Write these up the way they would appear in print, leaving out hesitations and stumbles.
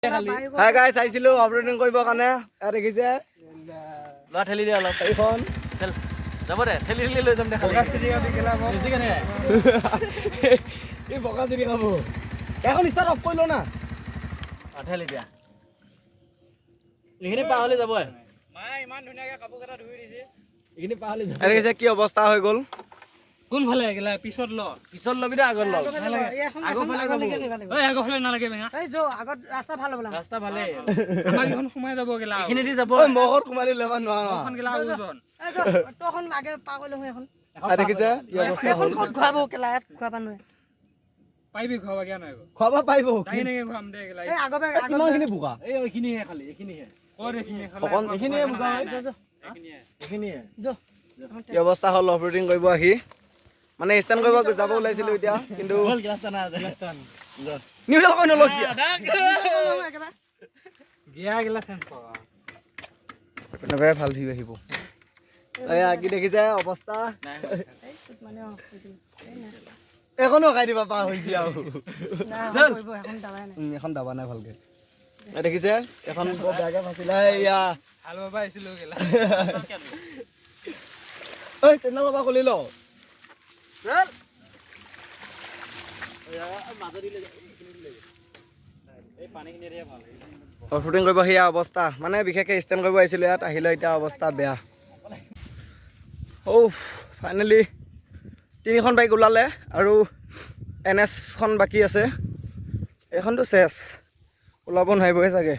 Hi guys, আহিছিলোঁ অফৰোডিং কৰিবৰ কাৰণে। ইয়াত দেখিছে। ল'ৰা, ঠেলি দে অলপ। এইখন। ঠেল। যাব দে, ঠেলি ঠেলি লৈ যাম দে খালি। এই বগা চিৰি খাব। এখন ষ্টাৰ্ট অফ কৰি ল না। অ, ঠেলি দিয়া। এইখিনি পাৰ হ'লে যাব। এইখিনি পাহৰি দেখিছে কি অৱস্থা হৈ গ'ল। কোনফালে গেলা? পিছত ল। পিছত ল'বি দে, আগত ল। ঐ, আগৰফালে নালাগে বেঙা। এই যো আগত ৰাস্তা ভাল হ'ব। ৰাস্তা ভালেই। আমাক এইখন সোমাই যাব গেলা। এইখিনি দি যাব। ঐ, মগত সোমালি ল'ব নোৱাৰো। এখন গেলা ওজন। এই যো তখন লাগে পাৰ কৰি লওঁ এখন। আৰু দেখিছে কি অৱস্থা এখন হ'ল। ক'ত খুৱাব কেলা? ইয়াত খুৱাব নোৱাৰে। পাৰিবি খুৱাব, কিয় নোৱাৰিব? খুৱাব পাৰিব। দাঙি দাঙি খুৱাম দে গেলা। এই আগৰ এই কিমানখিনি বোকা? এই এইখিনিহে খালি, এইখিনিহে। ক'ত এইখিনি খালে? অকণ এইখিনিয়ে বোকা হয়। এইখিনিয়ে। কি অৱস্থা হ'ল অফৰোডিং কৰিব আহি। মানে ষ্টেণ্ড কৰিব যাব ওলাইছিলোঁ এতিয়া, কিন্তু বল, গিলাচ টানা আছে। নিউডাল কৈ নলওঁ কিয়? গিয়া গেলা চেঞ্জ কৰ। এনেকুৱাই ভাল ভিউ আহিব। এয়া কি দেখিছে অৱস্থা। মানে অ এখনো খাই দিবা পাৰ হৈছে আৰু। নাই, এখন কৰিব, এখন দাবাই নাই। এখন দাবা নাই ভালকে। এই দেখিছে, এখন বৰ বেয়াকে ফাঁচিলে এয়া। হাল বাবা আহিছিলো গেলা। ঐ, তেনেকুৱা পৰা খুলি ল। এই পানীখিনি ভাল। অফৰোডিং কৰিব সেয়া অৱস্থা। মানে বিশেষকৈ ষ্টেণ্ড কৰিব আহিছিলোঁ ইয়াত, আহিলে এতিয়া অৱস্থা বেয়া। অ' ফাইনেলি তিনিখন বাইক ওলালে আৰু এন এছখন বাকী আছে। এইখনতো চেচ, ওলাব নোৱাৰিবই চাগে।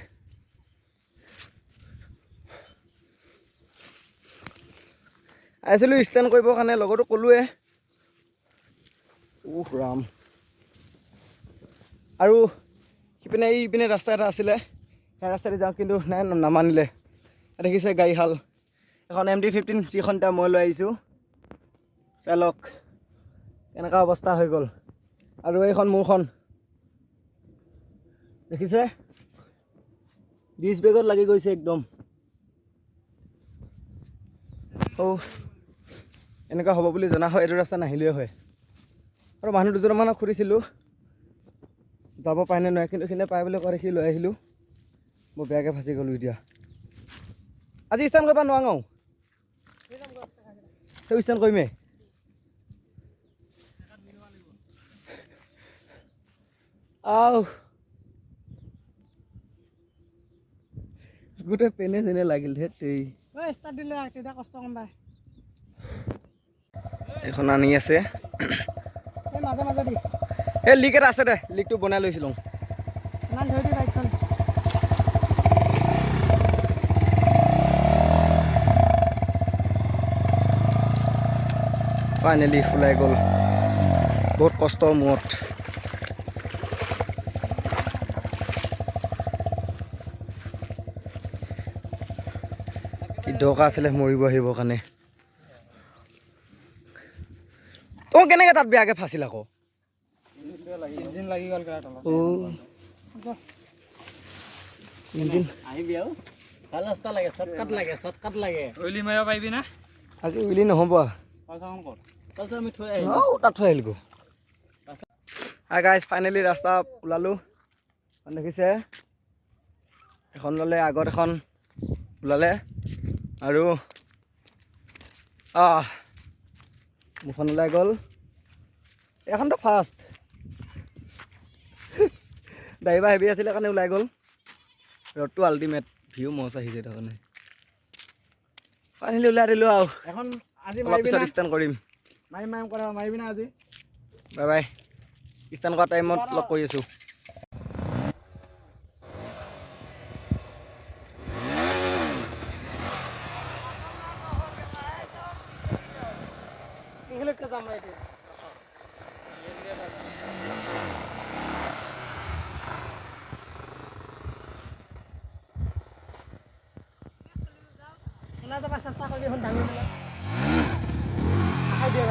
আহিছিলোঁ ষ্টেণ্ড কৰিবৰ কাৰণে, লগতো ক'লোৱে। উহ ৰাম! আৰু সিপিনে ইপিনে ৰাস্তা এটা আছিলে, সেই ৰাস্তাদি যাওঁ, কিন্তু নাই, নামানিলে। দেখিছে গাড়ীহাল, এখন এম টি 15, যিখন এতিয়া মই লৈ আহিছোঁ। চাই লওক কেনেকুৱা অৱস্থা হৈ গ'ল। আৰু এইখন মোৰখন দেখিছে, ডিছ বেগত লাগি গৈছে একদম। অ' এনেকুৱা হ'ব বুলি জনা হয় এইটো ৰাস্তা নাহিলেই হয়। আৰু মানুহ দুজনমানক সুধিছিলোঁ যাব পায়নে নোৱাৰে, কিন্তু সিনে পাই বুলি কোৱা দেখি লৈ আহিলোঁ। মই বেয়াকৈ ফাঁচি গ'লোঁ এতিয়া। আজি ষ্টেণ্ড কৰিব নোৱাৰোঁ, সেই ষ্টেণ্ড কৰিমেই। আও, গোটেই পেনে চেনে লাগিল, ধেত তেৰি। ঐ, ষ্টাৰ্ট দিলে তেতিয়া কষ্ট কম পায়। এইখন আনি আছে। এই মাজে মাজে দি। এই লিক এটা আছে দে, লিকটো বনাই লৈছিলোঁ। ইমান ধৰি দি বাইকখন। ফাইনেলি ওলাই গ'ল, বহুত কষ্টৰ মূৰত। কি দৰকাৰ আছিলে মৰিব আহিবৰ কাৰণে? তই কেনেকৈ তাত বেয়াকৈ ফাঁচিল আকৌ? ইঞ্জিন লাগি গ'ল গেলা তলত। অ' ইঞ্জিন। আহিবি আৰু ভাল ৰাস্তা লাগে, চৰ্টকাট লাগে, চৰ্টকাট লাগে। উইলি মাৰিব পাৰিবি না? আজি উইলি নহ'ব। পালচাৰখন ক'ত? পালচাৰ আমি থৈ আহিলোঁ। অ' তাত থৈ আহিলোগৈ। হাই গাইজ, ফাইনেলি ৰাস্তা ওলালোঁ। দেখিছে, এখন ল'লে, আগত এখন ওলালে আৰু মোৰখন ওলাই গ'ল। এইখনতো ফাৰ্ষ্ট ড্ৰাইভাৰ হেভি আছিলে কাৰণে ওলাই গ'ল। ৰ'দটো আল্টিমেট ভিউ মজ আহিছে, সেইটো কাৰণে ফাইনেলি ওলাই দিলোঁ আৰু। এখন আজি অলপ মাৰিবি পিছত না? ষ্টেণ্ড কৰিম। মাৰিম মাৰিম কৰা, মাৰিবি না আজি? বাই বাই, ষ্টেণ্ড কৰা টাইমত লগ কৰি আছোঁ। এইখিনিকে যাম এতিয়া। ওলাই যাব চেষ্টা কৰিবি, এখন দাঙি পেলাই। খাই দিয়ে।